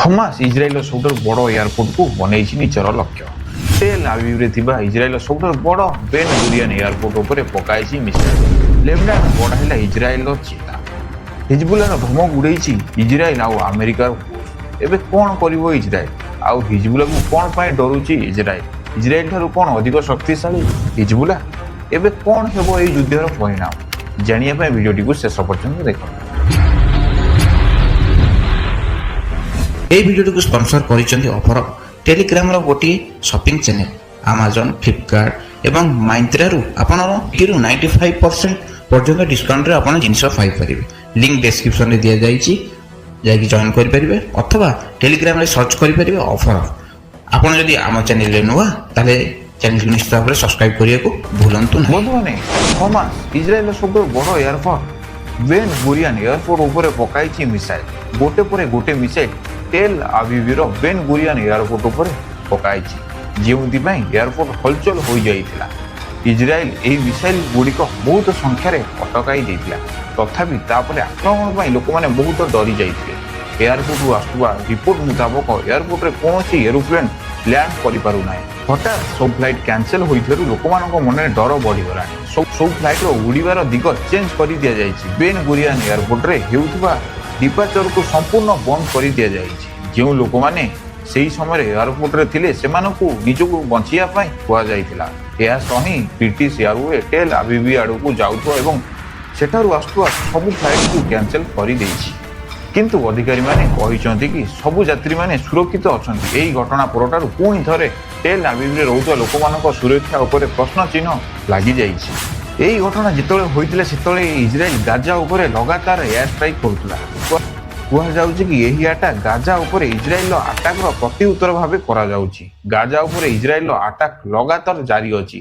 Hamas ଇସ୍ରାଏଲର ସବୁଠାରୁ ବଡ଼ ଏୟାରପୋର୍ଟକୁ ବନେଇଛି ନିଜର ଲକ୍ଷ୍ୟ। ତେଲ୍ ଆଭିଭରେ ଥିବା ଇସ୍ରାଏଲର ସବୁଠାରୁ ବଡ଼ ବେନ୍ ଗୁରିଆନ ଏୟାରପୋର୍ଟ ଉପରେ ପକାଇଛି ମିସାଇଲ। ଲେବନାନ ବଢ଼ାଇଲା ଇସ୍ରାଏଲର ଚିନ୍ତା। ହିଜବୁଲାର ଧମକ ଉଡ଼େଇଛି ଇସ୍ରାଏଲ ଆଉ ଆମେରିକାର ହୋସ୍। ଏବେ କ'ଣ କରିବ ଇସ୍ରାଏଲ? ଆଉ ହିଜବୁଲାକୁ କ'ଣ ପାଇଁ ଡରୁଛି ଇସ୍ରାଏଲ? ଇସ୍ରାଏଲ ଠାରୁ କ'ଣ ଅଧିକ ଶକ୍ତିଶାଳୀ ହିଜବୁଲା? ଏବେ କ'ଣ ହେବ ଏହି ଯୁଦ୍ଧର ପରିଣାମ, ଜାଣିବା ପାଇଁ ଭିଡ଼ିଓଟିକୁ ଶେଷ ପର୍ଯ୍ୟନ୍ତ ଦେଖନ୍ତୁ। ଏହି ଭିଡ଼ିଓଟିକୁ ସ୍ପନ୍ସର କରିଛନ୍ତି ଅଫର ଟେଲିଗ୍ରାମର ଗୋଟିଏ ସପିଂ ଚ୍ୟାନେଲ। ଆମାଜନ, ଫ୍ଲିପକାର୍ଟ ଏବଂ ମାଇନ୍ତ୍ରାରୁ ଆପଣ 95% ପର୍ଯ୍ୟନ୍ତ ଡିସକାଉଣ୍ଟରେ ଆପଣ ଜିନିଷ ପାଇପାରିବେ। ଲିଙ୍କ ଡେସ୍କ୍ରିପସନରେ ଦିଆଯାଇଛି, ଯାଇକି ଜଏନ୍ କରିପାରିବେ ଅଥବା ଟେଲିଗ୍ରାମରେ ସର୍ଚ୍ଚ କରିପାରିବେ ଅଫର। ଆପଣ ଯଦି ଆମ ଚ୍ୟାନେଲରେ ନୂଆ, ତାହେଲେ ଚ୍ୟାନେଲକୁ ନିଶ୍ଚିତ ଭାବରେ ସବସ୍କ୍ରାଇବ୍ କରିବାକୁ ଭୁଲନ୍ତୁ ନାହିଁ। ବନ୍ଧୁମାନେ, ହମାସ ଇସ୍ରାଏଲର ସବୁଠାରୁ ବଡ଼ ଏୟାରପୋର୍ଟ ବେନ୍ ଗୁରିଆନ ଏୟାରପୋର୍ଟ ଉପରେ ପକାଇଛି ମିସାଇଲ। ଗୋଟେ ପରେ ଗୋଟେ ମିସାଇଲ ଟେଲ୍ ଆଭିଭିର ବେନ୍ ଗୁରିଆନ ଏୟାରପୋର୍ଟ ଉପରେ ପକାଇଛି, ଯେଉଁଥିପାଇଁ ଏୟାରପୋର୍ଟ ହଲଚଲ ହୋଇଯାଇଥିଲା। ଇସ୍ରାଏଲ ଏହି ମିସାଇଲ ଗୁଡ଼ିକ ବହୁତ ସଂଖ୍ୟାରେ ଅଟକାଇ ଦେଇଥିଲା। ତଥାପି ତାପରେ ଆକ୍ରମଣ ପାଇଁ ଲୋକମାନେ ବହୁତ ଡରି ଯାଇଥିଲେ। ଏୟାରପୋର୍ଟରୁ ଆସୁଥିବା ରିପୋର୍ଟ ମୁତାବକ ଏୟାରପୋର୍ଟରେ କୌଣସି ଏରୋପ୍ଲେନ୍ ଲ୍ୟାଣ୍ଡ କରିପାରୁନାହିଁ। ହଠାତ୍ ସବୁ ଫ୍ଲାଇଟ୍ କ୍ୟାନସେଲ ହୋଇଥିବାରୁ ଲୋକମାନଙ୍କ ମନରେ ଡର ବଢ଼ିଗଲାଣି। ସବୁ ସବୁ ଫ୍ଲାଇଟ୍ର ଉଡ଼ିବାର ଦିଗ ଚେଞ୍ଜ କରି ଦିଆଯାଇଛି। ବେନ୍ ଗୁରିଆନ ଏୟାରପୋର୍ଟରେ ହେଉଥିବା ଡିପାଚରକୁ ସମ୍ପୂର୍ଣ୍ଣ ବନ୍ଦ କରି ଦିଆଯାଇଛି। ଯେଉଁ ଲୋକମାନେ ସେହି ସମୟରେ ଏୟାରପୋର୍ଟରେ ଥିଲେ, ସେମାନଙ୍କୁ ନିଜକୁ ବଞ୍ଚିବା ପାଇଁ କୁହାଯାଇଥିଲା। ଏହା ସହ ହିଁ ବ୍ରିଟିଶ ଏୟାରୱେ ଟେଲ୍ ଆଭିଭି ଆଡ଼କୁ ଯାଉଥିବା ଏବଂ ସେଠାରୁ ଆସୁଥିବା ସବୁ ଫ୍ଲାଇଟ୍କୁ କ୍ୟାନସେଲ କରିଦେଇଛି। କିନ୍ତୁ ଅଧିକାରୀମାନେ କହିଛନ୍ତି କି ସବୁ ଯାତ୍ରୀମାନେ ସୁରକ୍ଷିତ ଅଛନ୍ତି। ଏହି ଘଟଣା ପରଠାରୁ ପୁଣି ଥରେ ଟେଲ୍ ଆଭିଭରେ ରହୁଥିବା ଲୋକମାନଙ୍କ ସୁରକ୍ଷା ଉପରେ ପ୍ରଶ୍ନ ଚିହ୍ନ ଲାଗିଯାଇଛି। ଏହି ଘଟଣା ଯେତେବେଳେ ହୋଇଥିଲା, ସେତେବେଳେ ଇସ୍ରାଏଲ ଗାଜା ଉପରେ ଲଗାତାର ଏୟାର ଷ୍ଟ୍ରାଇକ୍ କରୁଥିଲା। କୁହାଯାଉଛି କି ଏହି ଆଟାକ୍ ଗାଜା ଉପରେ ଇସ୍ରାଏଲର ଆଟାକର ପ୍ରତି ଉତ୍ତର ଭାବେ କରାଯାଉଛି। ଗାଜା ଉପରେ ଇସ୍ରାଏଲର ଆଟାକ୍ ଲଗାତାର ଜାରି ଅଛି।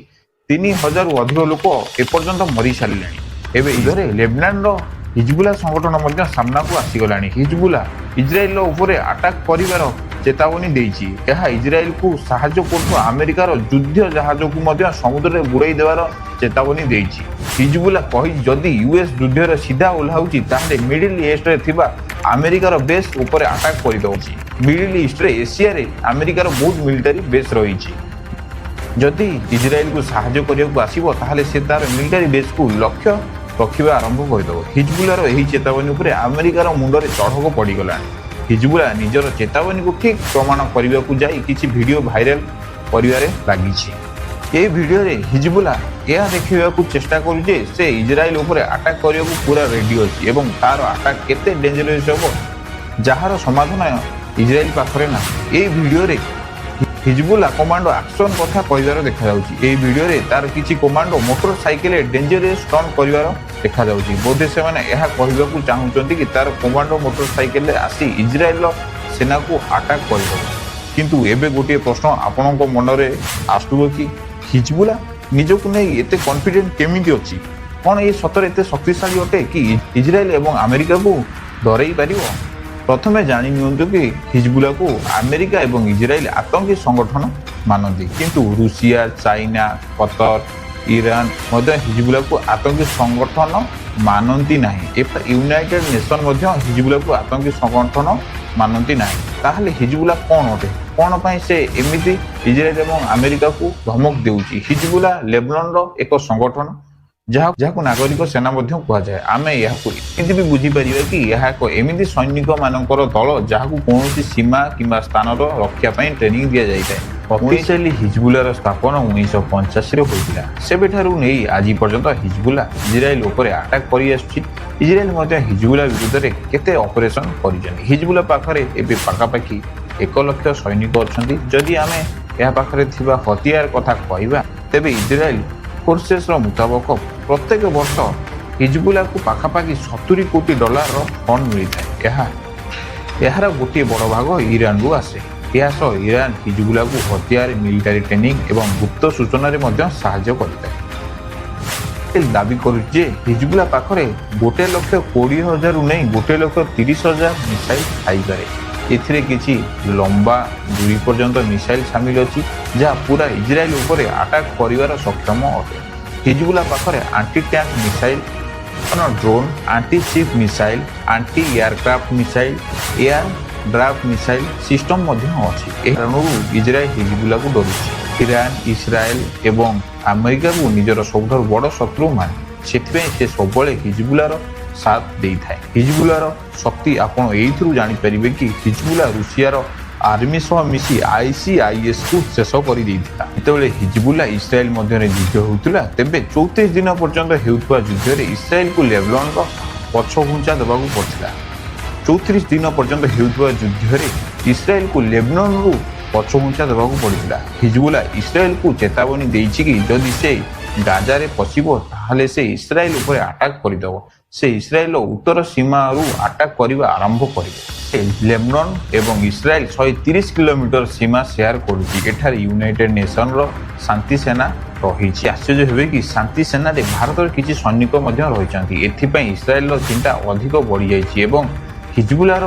3000ରୁ ଅଧିକ ଲୋକ ଏପର୍ଯ୍ୟନ୍ତ ମରିସାରିଲେଣି। ଏବେ ଇଧରେ ଲେବନାନର ହିଜବୁଲା ସଂଗଠନ ମଧ୍ୟ ସାମ୍ନାକୁ ଆସିଗଲାଣି। ହିଜବୁଲା ଇସ୍ରାଏଲର ଉପରେ ଆଟାକ୍ କରିବାର ଚେତାବନୀ ଦେଇଛି। ଏହା ଇସ୍ରାଏଲକୁ ସାହାଯ୍ୟ କରୁଥିବା ଆମେରିକାର ଯୁଦ୍ଧ ଜାହାଜକୁ ମଧ୍ୟ ସମୁଦ୍ରରେ ବୁଡ଼ାଇ ଦେବାର ଚେତାବନୀ ଦେଇଛି। ହିଜବୁଲା କହିଛି, ଯଦି ୟୁଏସ୍ ଯୁଦ୍ଧରେ ସିଧା ଓହ୍ଲାଉଛି, ତାହେଲେ ମିଡିଲ ଇଷ୍ଟରେ ଥିବା ଆମେରିକାର ବେସ୍ ଉପରେ ଆଟାକ୍ କରିଦେଉଛି। ମିଡିଲ ଇଷ୍ଟରେ, ଏସିଆରେ ଆମେରିକାର ବହୁତ ମିଲିଟାରୀ ବେସ୍ ରହିଛି। ଯଦି ଇସ୍ରାଏଲକୁ ସାହାଯ୍ୟ କରିବାକୁ ଆସିବ, ତାହେଲେ ସେ ତାର ମିଲିଟାରୀ ବେସ୍କୁ ଲକ୍ଷ୍ୟ ରଖିବା ଆରମ୍ଭ କରିଦେବ। ହିଜବୁଲାର ଏହି ଚେତାବନୀ ଉପରେ ଆମେରିକାର ମୁଣ୍ଡରେ ଚଢ଼କ ପଡ଼ିଗଲାଣି। ହିଜବୁଲା ନିଜର ଚେତାବନୀକୁ ଠିକ୍ ପ୍ରମାଣ କରିବାକୁ ଯାଇ କିଛି ଭିଡ଼ିଓ ଭାଇରାଲ କରିବାରେ ଲାଗିଛି। ଏହି ଭିଡ଼ିଓରେ ହିଜବୁଲା ଏହା ଦେଖାଇବାକୁ ଚେଷ୍ଟା କରୁଛି ଯେ ସେ ଇସ୍ରାଏଲ ଉପରେ ଆଟାକ୍ କରିବାକୁ ପୁରା ରେଡି ଅଛି ଏବଂ ତାର ଆଟାକ୍ କେତେ ଡେଞ୍ଜରସ୍ ହେବ, ଯାହାର ସମାଧାନ ଇସ୍ରାଏଲ ପାଖରେ ନାହିଁ। ଏହି ଭିଡ଼ିଓରେ ହିଜବୁଲା କମାଣ୍ଡୋ ଆକ୍ସନ କଥା କହିବାର ଦେଖାଯାଉଛି। ଏହି ଭିଡ଼ିଓରେ ତାର କିଛି କମାଣ୍ଡୋ ମୋଟର ସାଇକେଲରେ ଡେଞ୍ଜରିୟସ୍ ଷ୍ଟଣ୍ଟ କରିବାର ଦେଖାଯାଉଛି। ବୋଧେ ସେମାନେ ଏହା କହିବାକୁ ଚାହୁଁଛନ୍ତି କି ତାର କମାଣ୍ଡୋ ମୋଟର ସାଇକେଲରେ ଆସି ଇସ୍ରାଏଲର ସେନାକୁ ଆଟାକ୍ କରିଦେବ। କିନ୍ତୁ ଏବେ ଗୋଟିଏ ପ୍ରଶ୍ନ ଆପଣଙ୍କ ମନରେ ଆସୁଥିବ କି ହିଜବୁଲା ନିଜକୁ ନେଇ ଏତେ କନଫିଡେଣ୍ଟ କେମିତି ଅଛି? କ'ଣ ଏ ସତରେ ଏତେ ଶକ୍ତିଶାଳୀ ଅଟେ କି ଇସ୍ରାଏଲ ଏବଂ ଆମେରିକାକୁ ଡରେଇ ପାରିବ? ପ୍ରଥମେ ଜାଣି ନିଅନ୍ତୁ କି ହିଜବୁଲାକୁ ଆମେରିକା ଏବଂ ଇସ୍ରାଏଲ ଆତଙ୍କୀ ସଂଗଠନ ମାନନ୍ତି। କିନ୍ତୁ ରୁଷିଆ, ଚାଇନା, କତର, ଇରାନ ମଧ୍ୟ ହିଜବୁଲାକୁ ଆତଙ୍କୀ ସଂଗଠନ ମାନନ୍ତି ନାହିଁ। ୟୁନାଇଟେଡ୍ ନେସନ ମଧ୍ୟ ହିଜବୁଲାକୁ ଆତଙ୍କୀ ସଂଗଠନ ମାନନ୍ତି ନାହିଁ। ତାହେଲେ ହିଜବୁଲା କ'ଣ ଅଟେ? କ'ଣ ପାଇଁ ସେ ଏମିତି ଇସ୍ରାଏଲ ଏବଂ ଆମେରିକାକୁ ଧମକ ଦେଉଛି? ହିଜବୁଲା ଲେବନନର ଏକ ସଂଗଠନ, ଯାହାକୁ ନାଗରିକ ସେନା ମଧ୍ୟ କୁହାଯାଏ। ଆମେ ଏହାକୁ ଏମିତି ବି ବୁଝିପାରିବା କି ଏହା ଏକ ଏମିତି ସୈନିକ ମାନଙ୍କର ଦଳ, ଯାହାକୁ କୌଣସି ସୀମା କିମ୍ବା ସ୍ଥାନର ରକ୍ଷା ପାଇଁ ଟ୍ରେନିଂ ଦିଆଯାଇଥାଏ। ଅଫିସିଆଲି ହିଜବୁଲାର ସ୍ଥାପନ 1985ରେ ହୋଇଥିଲା। ସେବେଠାରୁ ନେଇ ଆଜି ପର୍ଯ୍ୟନ୍ତ ହିଜବୁଲା ଇସ୍ରାଏଲ ଉପରେ ଆଟାକ୍ କରିଆସୁଛି। ଇସ୍ରାଏଲ ମଧ୍ୟ ହିଜବୁଲା ବିରୁଦ୍ଧରେ କେତେ ଅପରେସନ କରିଛନ୍ତି। ହିଜବୁଲା ପାଖରେ ଏବେ ପାଖାପାଖି 1 ଲକ୍ଷ ସୈନିକ ଅଛନ୍ତି। ଯଦି ଆମେ ଏହା ପାଖରେ ଥିବା ହତିଆର କଥା କହିବା, ତେବେ ଇସ୍ରାଏଲ ଫୋର୍ସେସର ମୁତାବକ ପ୍ରତ୍ୟେକ ବର୍ଷ ହିଜବୁଲାକୁ ପାଖାପାଖି 70 କୋଟି ଡଲାରର ଫଣ୍ଡ ମିଳିଥାଏ। ଏହାର ଗୋଟିଏ ବଡ଼ ଭାଗ ଇରାନରୁ ଆସେ। ଏହା ସହ ଇରାନ ହିଜବୁଲାକୁ ହତିଆର, ମିଲିଟାରୀ ଟ୍ରେନିଂ ଏବଂ ଗୁପ୍ତ ସୂଚନାରେ ମଧ୍ୟ ସାହାଯ୍ୟ କରିଥାଏ। ଦାବି କରୁଛି ଯେ ହିଜବୁଲା ପାଖରେ 1,20,000ରୁ ନେଇ 1,30,000 ମିସାଇଲ ଥାଇପାରେ। ଏଥିରେ କିଛି ଲମ୍ବା ଦୂରୀ ପର୍ଯ୍ୟନ୍ତ ମିସାଇଲ ସାମିଲ ଅଛି, ଯାହା ପୁରା ଇସ୍ରାଏଲ ଉପରେ ଆଟାକ୍ କରିବାର ସକ୍ଷମ ଅଟେ। ହିଜବୁଲା ପାଖରେ anti tank missile, drone, anti ship missile, anti aircraft missile, air draft missile system ମଧ୍ୟ ଅଛି। ଏହି କାରଣରୁ ଇସ୍ରାଏଲ ହିଜବୁଲାକୁ ଡରୁଛି। ଇରାନ ଇସ୍ରାଏଲ ଏବଂ ଆମେରିକାକୁ ନିଜର ସବୁଠାରୁ ବଡ଼ ଶତ୍ରୁ ମାନେ। ସେଥିପାଇଁ ସେ ସବୁବେଳେ ହିଜବୁଲାର ସାଥ ଦେଇଥାଏ। ହିଜବୁଲାର ଶକ୍ତି ଆପଣ ଏଇଥିରୁ ଜାଣିପାରିବେ କି ହିଜବୁଲା ରୁଷିଆର ଆର୍ମି ସହ ମିଶି ଆଇସିଆଇଏସ୍ କୁ ଶେଷ କରିଦେଇଥିଲା। ଯେତେବେଳେ ହିଜବୁଲା ଇସ୍ରାଏଲ ମଧ୍ୟରେ ଯୁଦ୍ଧ ହେଉଥିଲା, ତେବେ 34 ଦିନ ପର୍ଯ୍ୟନ୍ତ ହେଉଥିବା ଯୁଦ୍ଧରେ ଇସ୍ରାଏଲକୁ ଲେବନନର ପଛଘୁଞ୍ଚା ଦେବାକୁ ପଡ଼ିଥିଲା। 34 ଦିନ ପର୍ଯ୍ୟନ୍ତ ହେଉଥିବା ଯୁଦ୍ଧରେ ଇସ୍ରାଏଲକୁ ଲେବନନରୁ ପଛଘୁଞ୍ଚା ଦେବାକୁ ପଡ଼ିଥିଲା। ହିଜବୁଲା ଇସ୍ରାଏଲକୁ ଚେତାବନୀ ଦେଇଛି କି ଯଦି ସେ ଗାଜାରେ ପଶିବ, ତାହେଲେ ସେ ଇସ୍ରାଏଲ ଉପରେ ଆଟାକ୍ କରିଦେବ। ସେ ଇସ୍ରାଏଲର ଉତ୍ତର ସୀମାରୁ ଆଟାକ୍ କରିବା ଆରମ୍ଭ କରିବ। ଲେବନନ ଏବଂ ଇସ୍ରାଏଲ 130 କିଲୋମିଟର ସୀମା ସେୟାର କରୁଛି। ଏଠାରେ ୟୁନାଇଟେଡ୍ ନେସନର ଶାନ୍ତି ସେନା ରହିଛି। ଆଶ୍ଚର୍ଯ୍ୟ ହେବେ କି ଶାନ୍ତି ସେନାରେ ଭାରତର କିଛି ସୈନିକ ମଧ୍ୟ ରହିଛନ୍ତି। ଏଥିପାଇଁ ଇସ୍ରାଏଲର ଚିନ୍ତା ଅଧିକ ବଢ଼ିଯାଇଛି ଏବଂ ହିଜବୁଲାର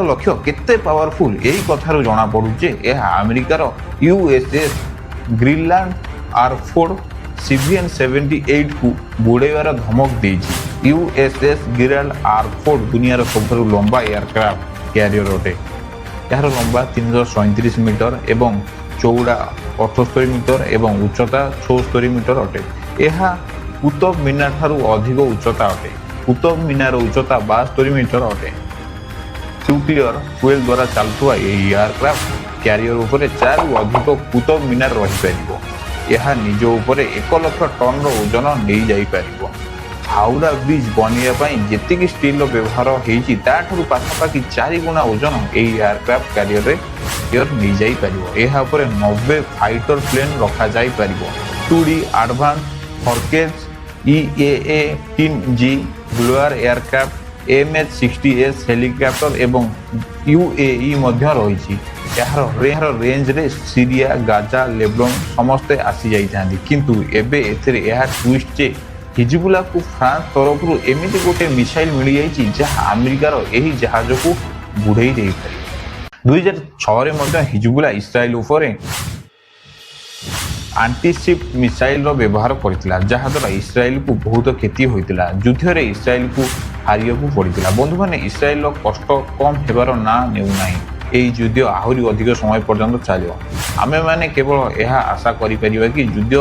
ଲକ୍ଷ୍ୟ କେତେ ପାୱାରଫୁଲ, ଏହି କଥାରୁ ଜଣାପଡୁଛି ଯେ ଏହା ଆମେରିକାର ୟୁଏସଏସ୍ ଗେରାଲ୍ଡ ଆର୍ ଫୋର୍ଡ ସିଭିଏନ୍ 78କୁ ବୁଡ଼େଇବାର ଧମକ ଦେଇଛି। ୟୁଏସଏସ୍ ଗେରାଲ୍ଡ ଆର୍ ଫୋର୍ଡ ଦୁନିଆର ସବୁଠାରୁ ଲମ୍ବା ଏୟାରକ୍ରାଫ୍ଟ କ୍ୟାରିୟର ଅଟେ। ଏହାର ଲମ୍ବା 337 ମିଟର ଏବଂ ଚଉଡ଼ା 78 ମିଟର ଏବଂ ଉଚ୍ଚତା 76 ମିଟର ଅଟେ। ଏହା କୁତବ ମିନାର ଠାରୁ ଅଧିକ ଉଚ୍ଚତା ଅଟେ। କୁତବ ମିନାର ଉଚ୍ଚତା 72 ମିଟର ଅଟେ। ନ୍ୟୁକ୍ଲିୟର ଫୁଏଲ ଦ୍ୱାରା ଚାଲୁଥିବା ଏହି ଏୟାରକ୍ରାଫ୍ଟ କ୍ୟାରିୟର ଉପରେ ଚାରିରୁ ଅଧିକ କୁତବ ମିନାର ରହିପାରିବ। ଏହା ନିଜ ଉପରେ 1 ଲକ୍ଷ ଟନ୍ର ଓଜନ ନେଇଯାଇପାରିବ। ହାଉଡ଼ା ବ୍ରିଜ ବନିବା ପାଇଁ ଯେତିକି ଷ୍ଟିଲର ବ୍ୟବହାର ହେଇଛି, ତାଠାରୁ ପାଖାପାଖି ଚାରି ଗୁଣା ଓଜନ ଏହି ଏୟାରକ୍ରାଫ୍ଟ କ୍ୟାରିୟରରେ ନେଇଯାଇପାରିବ। ଏହା ଉପରେ 90 ଫାଇଟର ପ୍ଲେନ୍ ରଖାଯାଇପାରିବ। 2D advance Hercules, EAA-10G Global aircraft, MH-60S helicopter ଏବଂ ୟୁଏଭି ମଧ୍ୟ ରହିଛି। ଏହାର ରେଞ୍ଜରେ ସିରିଆ, ଗାଜା, ଲେବନନ ସମସ୍ତେ ଆସିଯାଇଥାନ୍ତି। କିନ୍ତୁ ଏବେ ଏଥିରେ ଏହା ଟ୍ୱିଷ୍ଟ ଯେ ହିଜବୁଲାକୁ ଫ୍ରାନ୍ସ ତରଫରୁ ଏମିତି ଗୋଟେ ମିସାଇଲ ମିଳିଯାଇଛି, ଯାହା ଆମେରିକାର ଏହି ଜାହାଜକୁ ବୁଢ଼େଇ ଦେଇପାରିବ। 2006ରେ ମଧ୍ୟ ହିଜବୁଲା ଇସ୍ରାଏଲ ଉପରେ ଆଣ୍ଟିସିପ୍ ମିସାଇଲର ବ୍ୟବହାର କରିଥିଲା, ଯାହାଦ୍ୱାରା ଇସ୍ରାଏଲକୁ ବହୁତ କ୍ଷତି ହୋଇଥିଲା। ଯୁଦ୍ଧରେ ଇସ୍ରାଏଲକୁ ହାରିବାକୁ ପଡ଼ିଥିଲା। ବନ୍ଧୁମାନେ, ଇସ୍ରାଏଲର କଷ୍ଟ କମ୍ ହେବାର ନାଁ ନେଉନାହିଁ। ଏହି ଯୁଦ୍ଧ ଆହୁରି ଅଧିକ ସମୟ ପର୍ଯ୍ୟନ୍ତ ଚାଲିବ। ଆମେମାନେ କେବଳ ଏହା ଆଶା କରିପାରିବା କି ଯୁଦ୍ଧ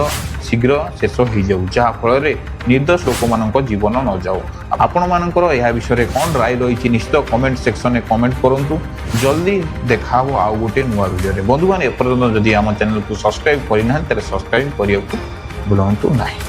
ଶୀଘ୍ର ଶେଷ ହେଇଯାଉ, ଯାହାଫଳରେ ନିର୍ଦ୍ଦୋଷ ଲୋକମାନଙ୍କ ଜୀବନ ନଯାଉ। ଆପଣମାନଙ୍କର ଏହା ବିଷୟରେ କ'ଣ ରାୟ ରହିଛି, ନିଶ୍ଚିତ କମେଣ୍ଟ ସେକ୍ସନରେ କମେଣ୍ଟ କରନ୍ତୁ। ଜଲ୍ଦି ଦେଖା ହେବ ଆଉ ଗୋଟେ ନୂଆ ଭିଡ଼ିଓରେ। ବନ୍ଧୁମାନେ, ଏପର୍ଯ୍ୟନ୍ତ ଯଦି ଆମ ଚ୍ୟାନେଲକୁ ସବସ୍କ୍ରାଇବ୍ କରିନାହାନ୍ତି, ତାହେଲେ ସବସ୍କ୍ରାଇବ୍ କରିବାକୁ ଭୁଲନ୍ତୁ ନାହିଁ।